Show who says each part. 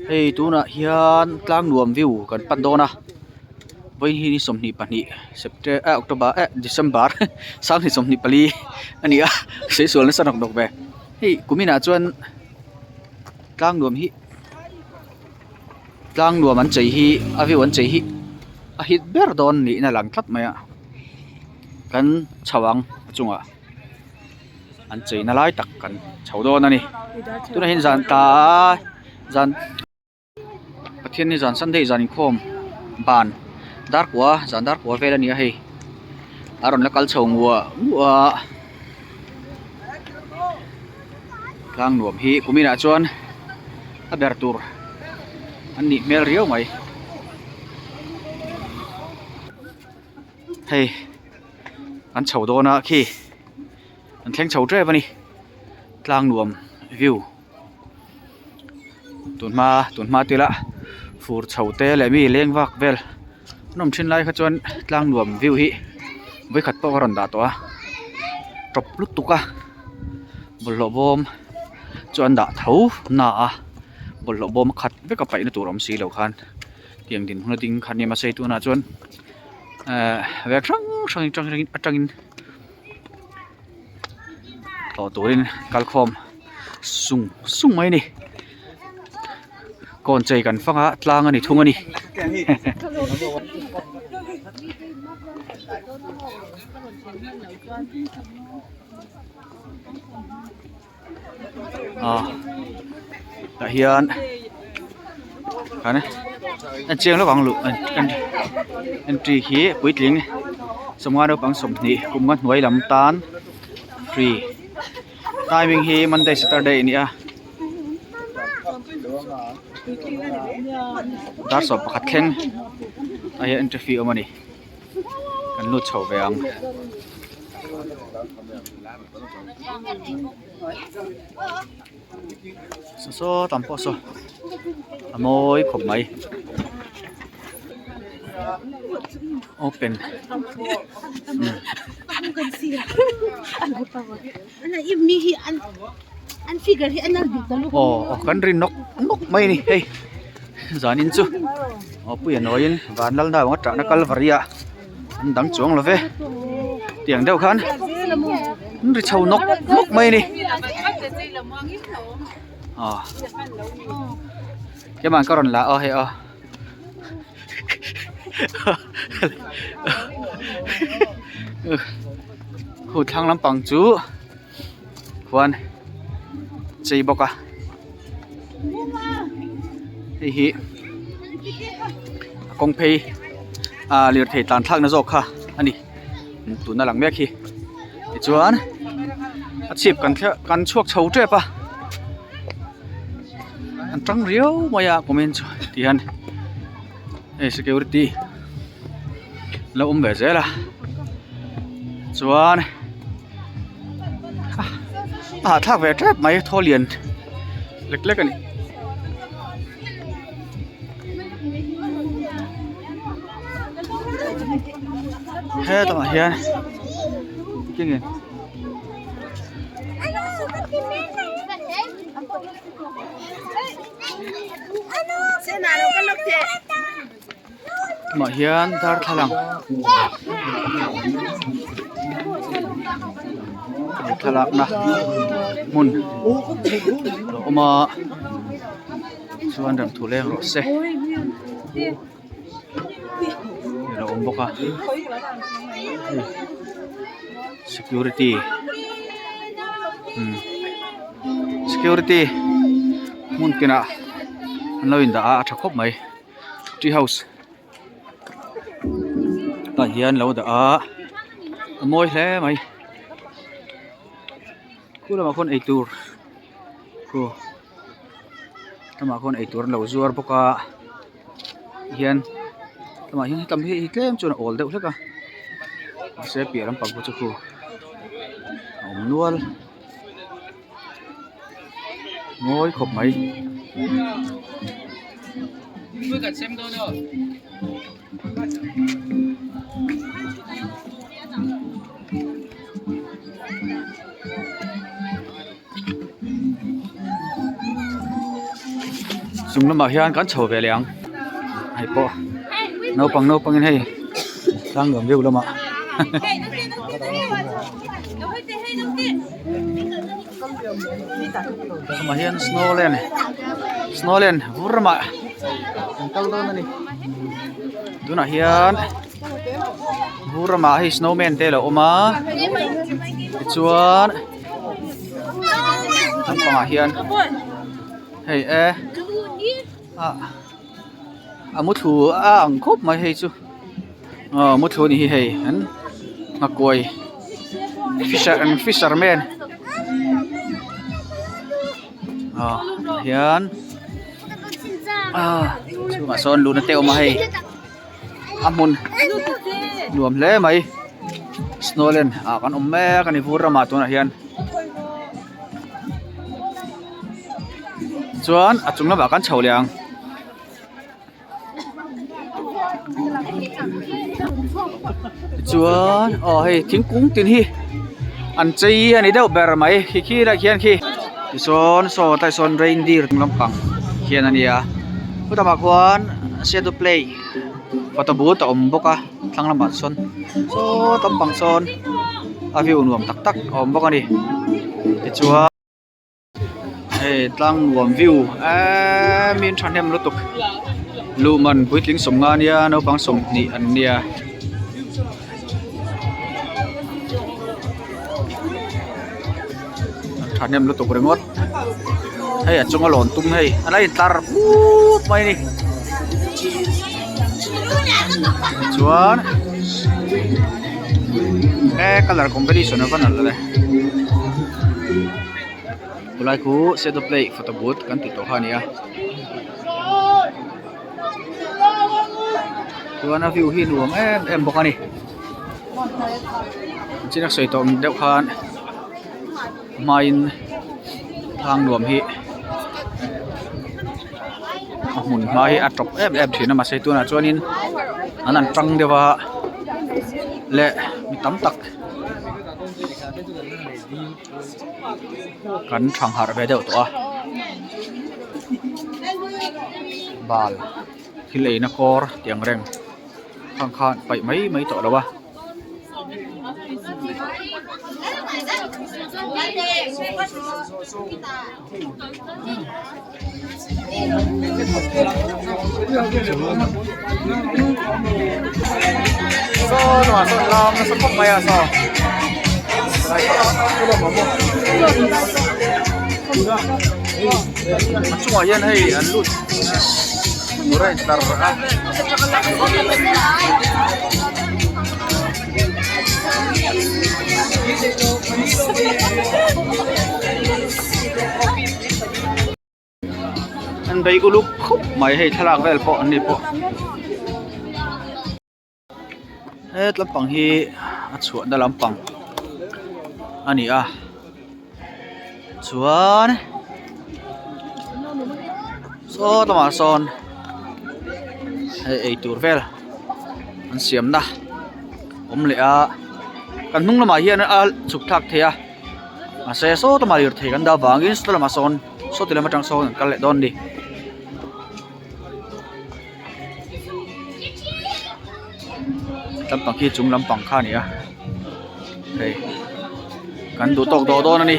Speaker 1: Hei tunah hian tlang nuam view kan pan dawn a vawiin hi ni 22 septe eh october eh december 2024 a ni a saisual nasa nawk nawk ve hei kuminah chuan tlang nuam hi tlang nuam an chei hi a view an chei hi a hit ber dawn niin a lang tlat mai a kan chho ang a chungah. An cheina lai tak kan chho dawn a ni tunah hian zan tlai zan Pathian ni zan sunday zan inkhawm ban dar kua zan dar kua vel a ni a hei a rawn la kal chho nguah nguah a tlang nuam hi kuminah chuan a ber tur an nih hmel riau mai hei an chho dawn a khi an thleng chho tep a ni tlang nuam view tun hma tun hma tila fur chho te leh mi leng vak vel an awm thin lai kha chuan tlang nuam view hi vawikhat pawh ka rawn dah tawh a tawp lutuk a bawlhhlawh bawm chu an dah tho na a bawlhhlawh bawm a khat vek a paihna tur awm si lo khan tiang dinhmun a ding kha nia mahse tunah chuan ehh vek hrang hrang atangin tlawh turin kal khawm sung sung mai a ni kawn chei kan fang a tlang a ni thung a ni. Tah hian kan en chiang lawk ang luh entry hi puitling sawmnga naupang 20 kum nga hnuai lam tan free timing hi monday saturday a ni a dar 11 thleng ah hian entry fee a awm a ni kan lut chho ve ang. Saw saw tam pawh saw a mawi khawp mai open aw kan ri nawk nawk mai a ni hei zanin chu aw puia nawiin vanlalna anga ṭahna kalvari ah. An dang chuang lo ve tiang deuh khan an ri chho nawk nawk mai a ni aw keimah ka rawn la aw hei aw khu thlang lampang chu khuan chei bawk a hei hi a kawng phei ah lirthei tlan thlakna zawk kha a ni tuna lang mek hi tichuan a chhip kan thleh kan chhuak chho tep a an tang riau mai a comment chu tihian hei security lo awm ve zel a chuan a hahthlak ve tep mai thaw lian lek lek a ni. Hetah hian keng nge Tumah hian darthlalang thlalakna hmun a awm a chuan remthu leng rawh se a awm bawk a security security hmun kinah an lo indah a a tha khawp mai. Tree house tah hian lo dah a a mawi hle mai khu lamah khuan eitur khu lamah khuan eitur an lo zuar bawk a hian lamah hian helam hi tlem chuan a awl deuh hlek a mahse piah lampang pawh chu khu a awm nual. Mawi khawp mai. Chung lamah hian kan chho ve leh ang hei pawh naupang naupang in hei tlangnuam deuh lamah lamah hian snow land snow land vur ramah an kal dawn a ni tunah hian vur ramah hei snow man te a lo awm a tichuan lampangah hian hei e ah a muthlu a ang khawp mai hei chu aw muthlu a ni hi hei an nghakuai fisher an fisherman aw tah hian ah chhungah sawn luna te a awm a hei a hmun nuam hle mai snow land ah kan awm mek a ni vur ramah tunah hian chuan a chung lamah kan chho leh ang. Tichuan aw hei thingkung tin hi an chei a ni deuh ber mai khi khi lai khian khi tichuan saw tlai sawn reindeer lampang khian a nia chutamah khuan shadow play photo booth a awm bawk a thlang lamah sawn saw lampang sawn a view nuam tak tak a awm bawk a ni tichuan. Hei tlang nuam view eee min thahnem lutuk luhman puitling sawmnga ania naupang 20 an nia. Thahnem lutuk ringawt hei a chunga lawn tum hei a la intlar put mai a ni chuan he colour competition a va nalh le. Khulai khu shadow play photo booth kan tih tawh kha a ni a chuan a view hi nuam em em bawk a ni chin a sawi tawh ang deuh khan a hmain thlang nuam hi a hmun hma hi a tawp em em thin a mahse tunah chuanin an han tang deuh a leh mi tam tak. Kan thang harh ve deuh tawh a bal thil eina kawr tih ang reng khang khan paih mai mai tawh lo a. Saw lamah sawn lam nasa khawp mai a saw a chungah hian hei an lut tur a intlar a. An bei uluk khawp mai hei thlalak vel pawh an ni pawh he lampang hi a chhuahna lampang a ni a chuan saw lamah sawn hei eitur vel an siamna awm leh a kan hnung lamah hian a chhuk thlak thei a mahse saw lamah lirthei kan dah avangin saw lamah sawn saw ti lam atang sawn an kal leh dawn a ni. Lampang khi chung lampang kha a ni a hei kan duh tawk tawh dawn a ni.